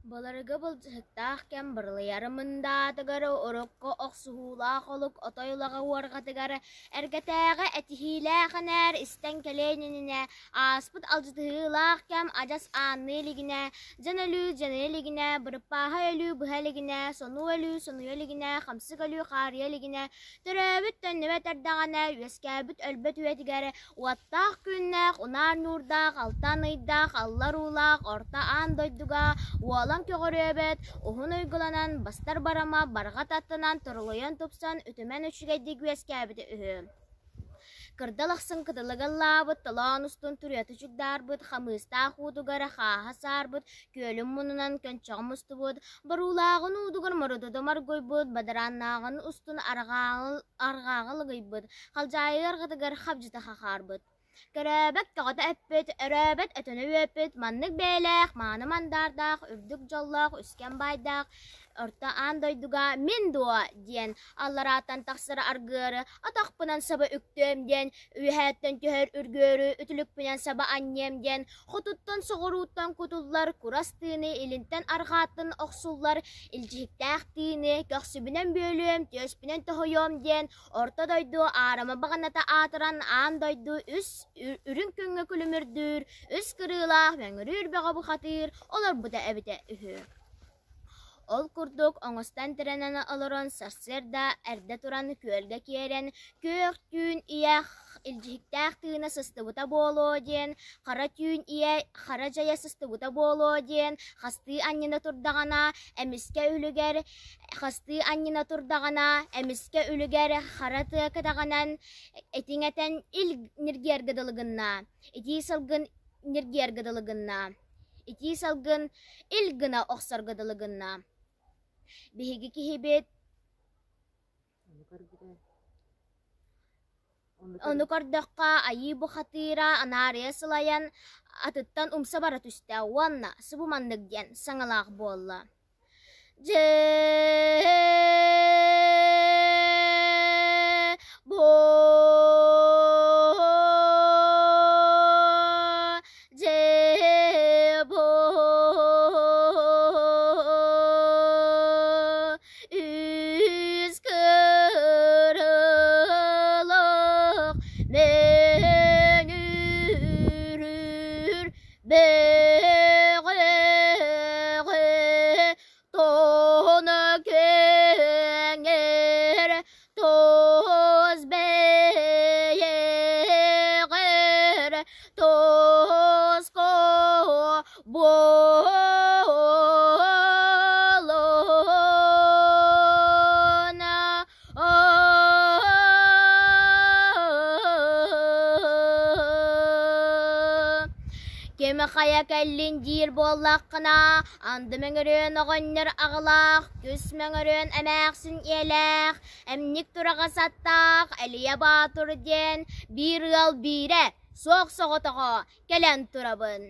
Былыргы былдьаһыктаах кэм бырылыйар мындаатыгар урукку охсуһуулаах олук отой улаҕа уорҕатыгар эргэтээҕи этиһиилээх энээр истэн кэлиэн иннинэ ааспыт алдьатыһыылаах кэм адьас аанныы илигинэ, дьон өлүү дьаныйа илигинэ, бырыппааһай өлүү быһа илигинэ, сонуу өлүү сонуйа илигинэ, хамсык өлүү хаарыйа илигинэ, төрөөбүт төннүбэт эрдэҕинэ, үөскээбит өлбөт үйэтигэр Уоттаах күннээх, унаар ньуурдаах, алтан ыйдаах, аллар уулаах орто аан дойдуга уолан көҕүрүөбэт, уһун уйгуланан, бастар барама, барҕа таттанан, торолуйан тупсан, үтүмэн үчүгэйдик үөскээбитэ үһү. Кырдал ахсын кытылыга ыллаабыт, толоон устун туруйата чугдаарбыт, хамыыстаах уутугар хааһа саарбыт, күөлүн муннунан көнчөҕө мустубут, боруулааҕын уутугар мородута моргуйбут, бадарааннааҕын устун арҕааҕы лыгыйбыт, халдьаайы арҕатыгар хабдьыта хахаарбыт. Көрөөбөт көҕөтө эппит, өрөөбөт өтөнө үөппүт, маннык бэйэлээх, мааны мандаардаах, үрдүк дьоллоох, үскэн баайдаах орто аан дойдуга мин дуо диэн алларааттан тахсар аргыары атахпынан саба үктүөм диэн үөһээттэн түһэр үргүөрү үтүлүкпүнэн саба анньыам диэн хотуттан соҕурууттан кутуллар курас тыыны илинтэн арҕааттан охсуллар илдьиһиктээх тыыны көхсүбүнэн бүөлүөм түөспүнэн тоһуйуом диэн Орто дойду аарыма баҕаната аатыран аан дойду үс үрүҥ күҥҥэ күлүмүрдүүр, үс кырыылаах мөҥүрүүр бөҕө бухатыыр олорбута эбитэ үһү. Ол курдук оҥостон тирэнэн олорон сарсыарда эрдэ туран күөлгэ киирэн күөх түүн ийэ илдьиһиктээх тыына сыстыбыта буолуо диэн, хара түүн ийэ хара дьайа сыстыбыта буолуо диэн хастыы анньына турдаҕына эмискэ үлүгэр Хастыы анньына турдаҕына, эмискэ үлүгэр хара тыа кэтэҕинэн этиҥ этэн ил ньиргиэргэ дылы гынна, итии салгын ньиргиэргэ дылы гынна, итии салгын ил гына охсорго дылы гынна. Биһиги киһибит Ону көрдөххө, айыы бухатыыра анаарыйа сылайан, атыттан умса бара түстэ уонна субу маннык диэн саҥалаах буолла: Дьэ, бу дьэ, бу Үс кырылык мөҥүрүүр бөҕөҕө тоно көҥөр тос бэйэҕэр тоско буолуна Ким хайа кэллин диир буоллаххына, анды мөҥүрүөн оҕонньор аҕалаах, күс мөҥүрүөн эмээхсин ийэлээх, эмньик тураҕас аттаах Элийэ Баатыр диэн биир ыал биирэ, суох соҕотоҕо кэлэн турабын.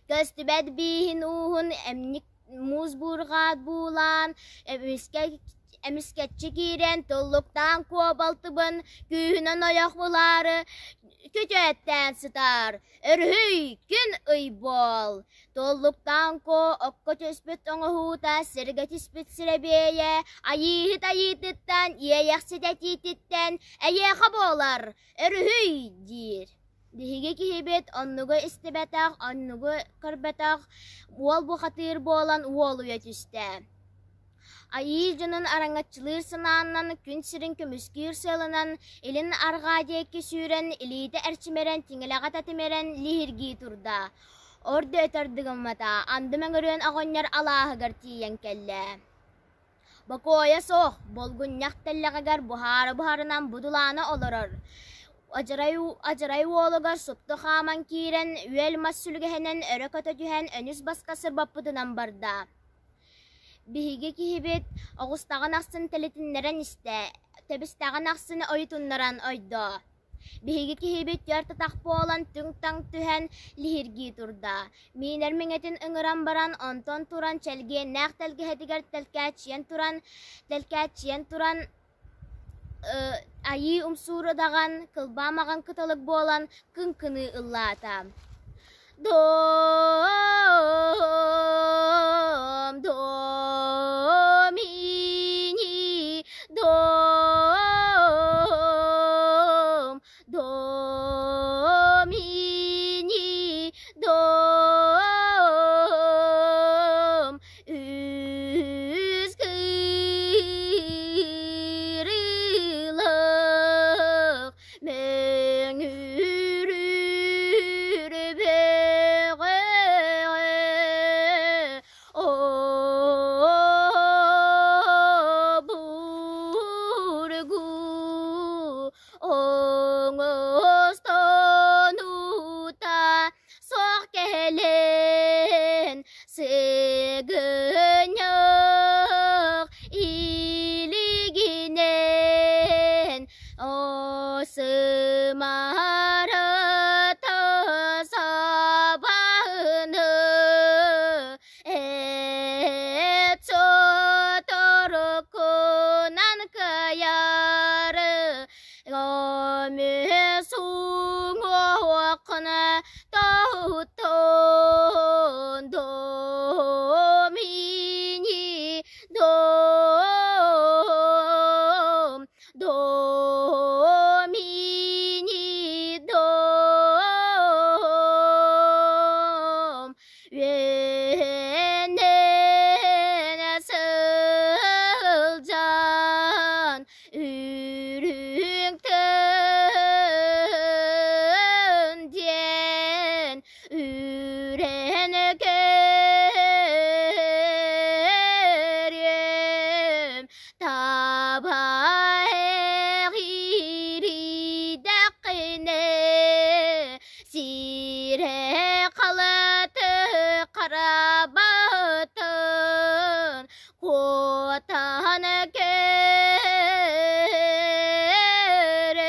Көстүбэт бииһин ууһун эмньик муус буурҕаат буулаан, эмискэ эмискэччи киирэн туллуктаан куобалтыбын күүһүнэн ойох булаары күтүөттээн сытар. Өрүһүй, күн ый буол! Туллуктаан куо окко түспүт оҥоһуута, сиргэ түспүт сирэбиэйэ, айыыһыт айыытыттан, иэйэхсит этиититтэн эйиэхэ буолар, өрүһүй диир. Биһиги киһибит оннугу истибэтэх, оннугу көрбөтөх уол бухатыыр буолан уолуйа түстэ. Айыы дьонун араҥаччылыыр санаанан, күн сирин көмүскүүр сыалынан илин-арҕаа диэки сүүрэн, илиитэ эрчимирэн, тиҥилэҕэ тэтимирэн лиһиргии турда. Ордо өтөр дыгыммата, анды мөҥүрүөн оҕонньор алааһыгар тиийэн кэллэ. Бокуойа суох, булгунньах тэллэҕигэр буһаара буһарынан будулаана олорор. Адьарай, адьарай уолугар супту хааман киирэн, үөл мас сүлүгэһинэн өрө көтө түһэн өнүс баска сырбаппытынан барда. Биһиги киһибит оҕустаҕын ахсын тэлитиннэрэн истэ, тэбистэҕин ахсын ойутуннаран ойдо. Биһиги киһибит түөрт атах буолан түҥ-таҥ түһэн лиһиргии турда. Миинэр миҥэтин ыҥыран баран, онтон туран чэлгиэннээх тэлгэһэтигэр тэлкээччийэн туран, тэлкээччийэн туран айыы умсуура даҕан, кылбаа маҕан кыталык буолан кыҥкыныы ыллаата. Сыгынньах илигинэн Осымарата сабаны Эт соторукунан кыайары Көмүс уҥуоххуна тоһуттун Домини дом Домини дом Үөннэн сылдьан Үрүҥ тын диэн үрэн көрүөм таба эҕиридэххинэ сирэ халаты харабатын Куотан көрөр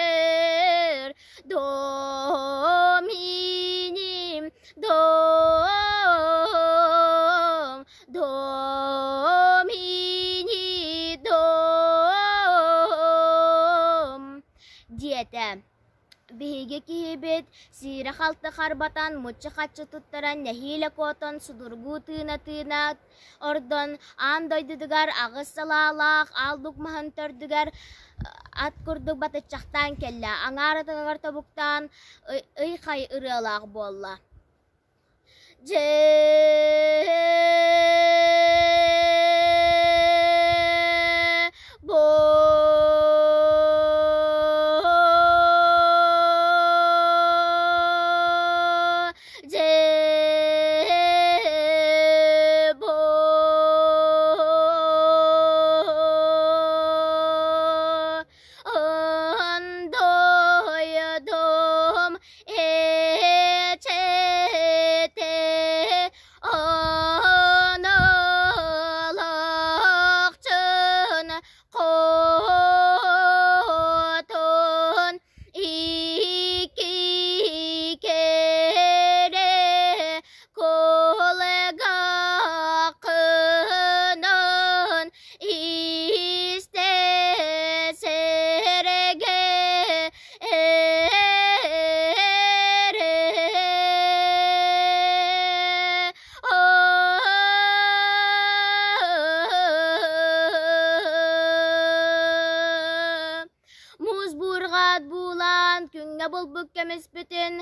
доминим дом домини дом диэтэ. Биһиги киһибит сиирэ-халты харбатан, муччу-хаччы туттаран нэһиилэ куотан судургу тыына-тыына ордон аан дойдутугар аҕыс салаалаах аал-лук маһын төрдүгэр ат курдук батыччахтаан кэллэ, аҥаар атаҕар тобуктаан ый-хай ырыалаах буолла. Дьэ бу дьэ бу Ындойдум эчэтэ Аналахчын хотун икки кэрэ кулгааххынан истэ сэргэ Муус буурҕаат буулаан, күҥҥэ булбут көмүспүтүн,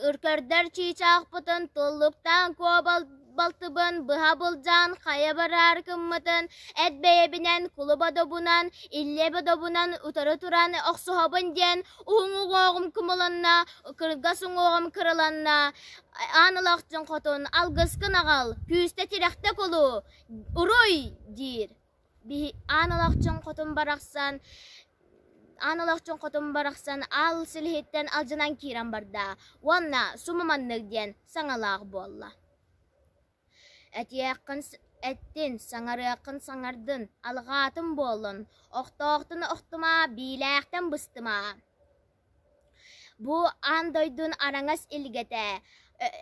өркөрдөр чыычаахпытын туллуктаан куобал балтыбын быһа былдьаан хайа бараар гыммытын эт бэйэбинэн кулуба добунан, иллэбэ добунан утары туран охсуһабын диэн уһун уҥуоҕум кумулунна, кыргас уҥуоҕум кырыланна, аан олохтун хотун алгыскын аҕал, күүстэ тирэхтэ кулу, уруй диир. Биһи аан олохчун хотун барахсан Аан олохчун хотун барахсан аал силиһиттэн алдьанан киирэн барда уонна сумуманнык диэн саҥалаах буолла. Этиэххин эттин, саҥарыаххын саҥардын, алҕаатын буоллун, охтоохтун охтума, биилээхтэн быстыма. Бу аан дойдун араҥас илгэтэ,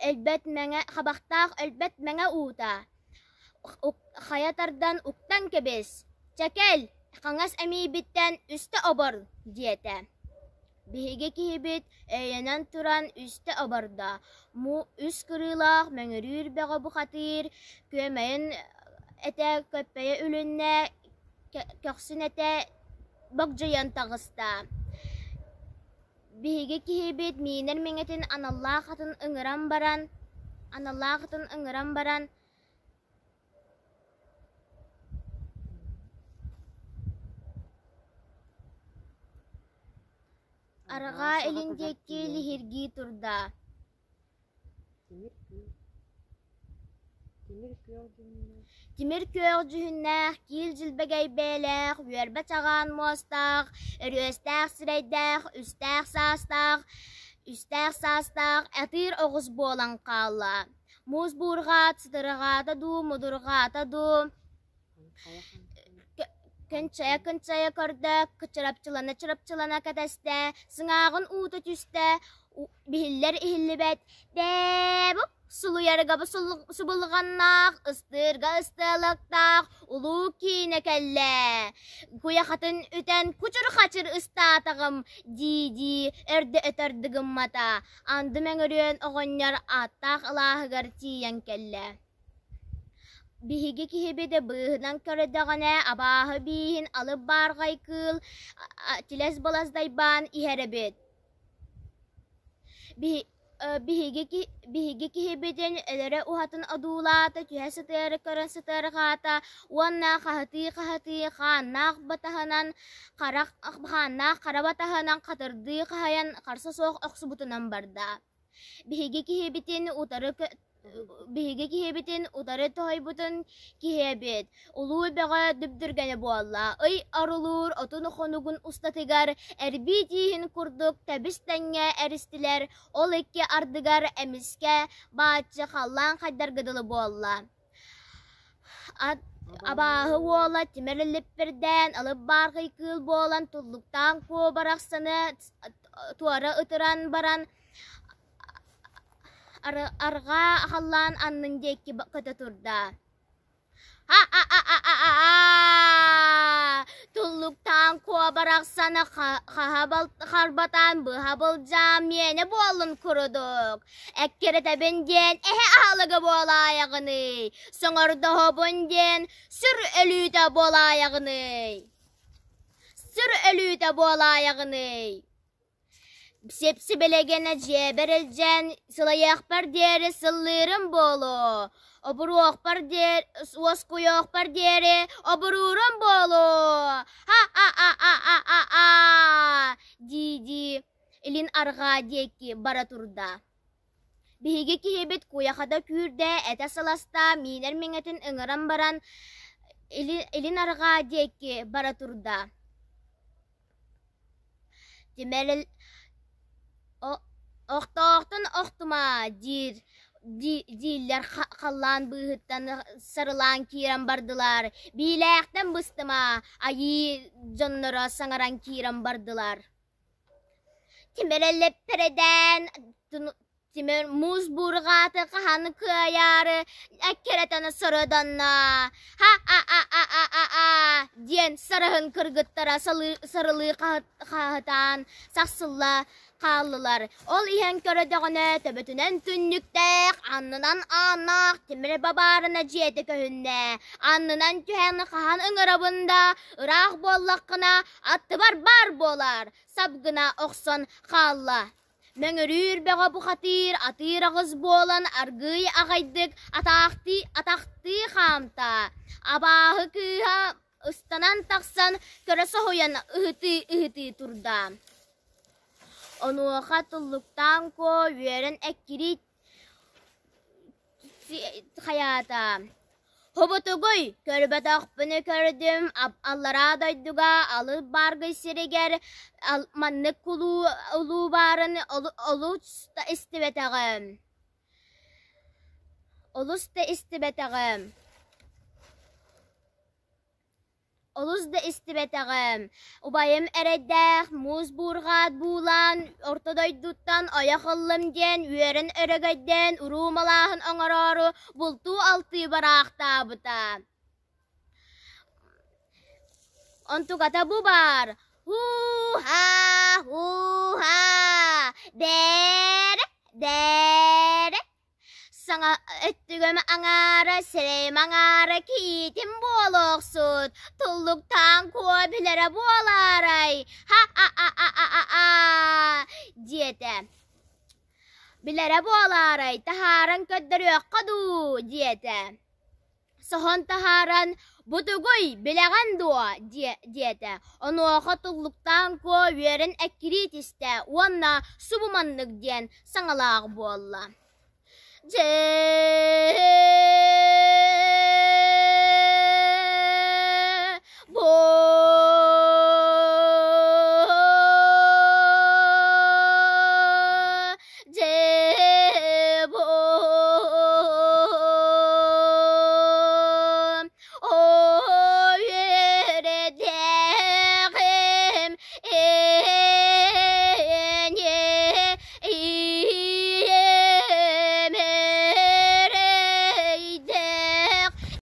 өлбөт мэҥэ хабахтаах өлбөт мэҥэ уута, хайа тардан уктан кэбис, чэкэл, хаҥас эмиийбиттэн үстэ обор диэтэ. Биһиги киһибит өйөнөн туран үстэ обордо, үс кырыылаах мөҥүрүүр бөҕө бухатыыр күөмэйин этэ көппөйө үлүннэ, көхсүн этэ богдьуйан таҕыста. Биһиги киһибит миинэр миҥэтин аналлаах атын ыҥыран баран, аналлаах атын ыҥыран баран Арҕаа илин диэки лиһиргии турда. Тимир күөх дьүһүннээх, киил дьилбэгэй бэйэлээх, үөрбэ чаҕаан муостаах, өрүөстээх сирэйдээх, үстээх саастаах, үстээх саастаах атыыр оҕус буолан хаалла. Муус буурҕаат сытырҕаата дуу, мудурҕаата дуу, кынчайа-кынчайа көрдө, чырапчылана-чырапчылана кэтэстэ, сыҥааҕын уута түстэ, биһиллэр иһиллибэт «Бээ-бук, сулуйарга субулҕаннаах, ыстыырга ыстыалыктаах улуу киинэ кэллэ, куйахатын үтэн кучур-хачыр ыстаатаҕым» дии-дии өрдө өтөр дыгыммата, анды мөҥүрүөн оҕонньор ааттаах алааһыгар тиийэн кэллэ. Биһиги киһибит быыһынан көрдөҕүнэ абааһы бииһин алып баарҕай кыыл тилэс-балас дайбаан иһэр эбит. Биһиги киһибитин өлөрө уһатын одуулаата, түһэ сытыары көрөн сытыарҕаата уонна хаһытыы-хаһытыы хааннаах батаһынан хааннаах хара батаһынан хатырдыы хаһыйан харса суох охсубутунан барда. Биһиги киһибитин утары Биһиги киһибитин утары тоһуйбутун киһи эбит, улуу бөҕө дүбдүргэнэ буолла, ый орулуур отун хонугун устатыгар эрбии тииһин курдук тэбис-тэҥҥэ эристилэр, ол икки ардыгар эмискэ бааччы халлаан хайдарга дылы буолла. Абааһы уола тимир липпирдээн, алып баархай кыыл буолан туллуктаан куо барахсаны туора ытыран баран Арҕаа халлаан аннын диэки көтө турда. «А-а-а-а-а-а! Туллуктаан куо барахсаны харбатан быһа былдьаан миэнэ буоллун курдук. Эккирэтэбин диэн эһэ аһылыга буолаайаҕыный, соҥордоһобун диэн сүр өлүүтэ буолаайаҕыный, сүр өлүүтэ буолаайаҕыный» Сип-сибилигин дьиэбэр илдьэн сылайыахпар диэри сыллыырым буолуо, обуруохпар диэри уоскуйуохпар диэри обуруурум буолуо, ха-а-а-а-а-а дии-дии илин арҕаа диэки бара турда. Биһиги киһибит куйахата күүрдэ, этэ сыласта, миинэр миҥэтин ыҥыран баран илин арҕаа диэки бара турда. Тимир «Охтоохтон охтума» диир дииллэр халлаан быыһыттан сарылаан киирэн бардылар, «Биилээхтэн быстыма» айыы дьонноро саҥаран киирэн бардылар. Тимир эллэппэрэдээн Тимир муус буурҕааты хаһан кыайаары эккирэтэн сородонно «Ха-а-а-а-а-а!» диэн сараһын кыргыттара сарылыы хаһытаан сахсылла хааллылар. Ол иһэн көрдөҕүнэ төбөтүнэн түннүктээх, аннынан ааннаах тимир бабаарына дьиэтэ көһүннэ. Аннынан түһэн хаһан ыҥырабын да, ыраах буоллаххына аттыбар баар буолар, сап гына охсон хаалла. Мөҥүрүүр бөҕө бухатыыр атыыр аҕыс буолан аргыый аҕайдык атаахтыы атахтыы хаамта. Абааһы кыыһа ыстанан тахсан көрө соһуйан ыһытыы-ыһытыы турда. Онуоха Туллуктаан Куо үөрэн эккирии хайаата Хобутугуй, көрбөтөхпүнү көрдүм, аллараа дойдуга алып бааргый сиригэр маннык улуу баарын олус да истибэтэҕим. Олус да истибэтэҕим. Олус да истибэтэҕим, убайым эрэйдээх муус буурҕаат буулаан орто дойдуттан ойох ыллым диэн үөрэн өрөгөйдөөн уруу малааһын оҥороору бултуу-алтыы бараахтаабыта. Онтуката бу баар: һуу-һаа, һуу-һаа, бээрэ, бээрэ Саҥа өттүгүм аҥаара, сирэйим аҥаара кийиитим буолуохсут, туллуктаан куо билэрэ буолаарай, ха-а-а-а-а-а диэтэ. Билэрэ буолаарай, таһааран көрдөрүөххэ дуу диэтэ. Соһон таһааран, «Бу тугуй, билэҕин дуо?» диэтэ. Онуоха Туллуктаан Куо үөрэн эккирии түстэ уонна субу маннык диэн саҥалаах буолла: «Дьэ-э-э!